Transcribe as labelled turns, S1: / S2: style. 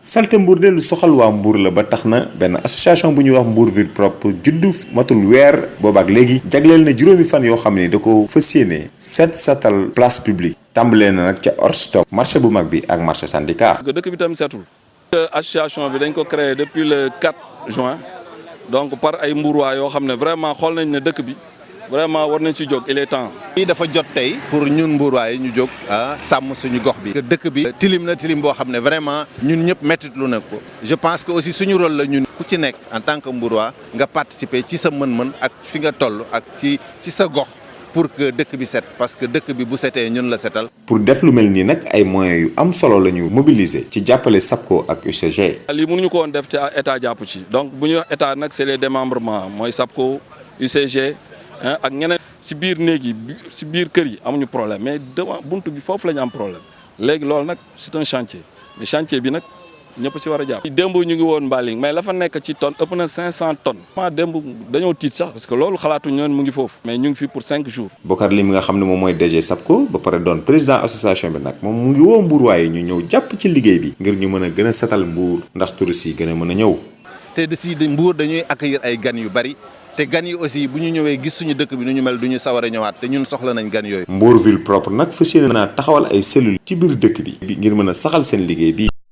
S1: salte Mbour de lu soxal waa Mbour la ba tax na benn association bu ñuy wax Mbour ville propre juddu matul weer boobaak léegi jagleel na juróomi fan yoo xam ne da ko fas yéene set satal place publique tàmbalee na nag ca Orstop marché bu mag bi ak marché syndicat.
S2: dëkk bi tam setul. association bi dañ ko créé depuis le 4 juin donc par ay mbuurwaa yoo xam ne vraiment xool nañ ne dëkk bi vraiment war nañ ci jóg il est temps.
S3: lii dafa jot tey pour ñun mbuurwaa yi ñu jóg sàmm suñu gox bi. dëkk bi tilim na tilim boo xam ne vraiment ñun ñëpp mettitlu na ko. je pense que aussi suñu rôle la ñun ku ci nekk en tant que mbuurwaa nga participer ci sa mën-mën ak fi nga toll ak ci sa gox. pour que dëkk bi set parce que dëkk bi bu setee ñun la setal.
S1: pour def lu mel nii nag ay moyens yu am solo la ñu mobiliser ci jàppale SAPCO ak UCG.
S2: lii mënuñu ko woon def ci état jàpp ci donc bu ñuy wax état nag c'est les démembrements mooy SAPCO UCG ak ñeneen. si biir néeg yi si biir kër yi amuñu problème mais devant buntu bi foofu la ñu am problème léegi loolu nag c'est un chantier mais chantier bi nag. ñëpp ci war a jàpp. démb ñu ngi woon Mbaling mais la fa nekk ci tonne ëpp na 500 tonnes. démb dañoo tiit sax parce que loolu xalaatuñu woon mu ngi foofu. mais ñu ngi fi pour 5 jours.
S1: Bokar Ly mi nga xam ne moom mooy DG SAPCO ba pare doon président association bi nag moom mu ngi woo Mbour yi ñu ñëw jàpp ci liggéey bi. ngir ñu mën a gën a setal Mbour ndax touristes yi gën a mën a ñëw.
S3: te de si Mbour dañuy accueillir ay gan yu bari te gan yi aussi bu ñu ñëwee gis suñu dëkk bi nu ñu mel du ñu sawar a ñëwaat te ñun soxla nañ gan yooyu.
S1: Mbour ville propre nag fas yéene naa taxawal ay cellules ci biir dëkk bi ngir mën a saxal seen liggéey bi.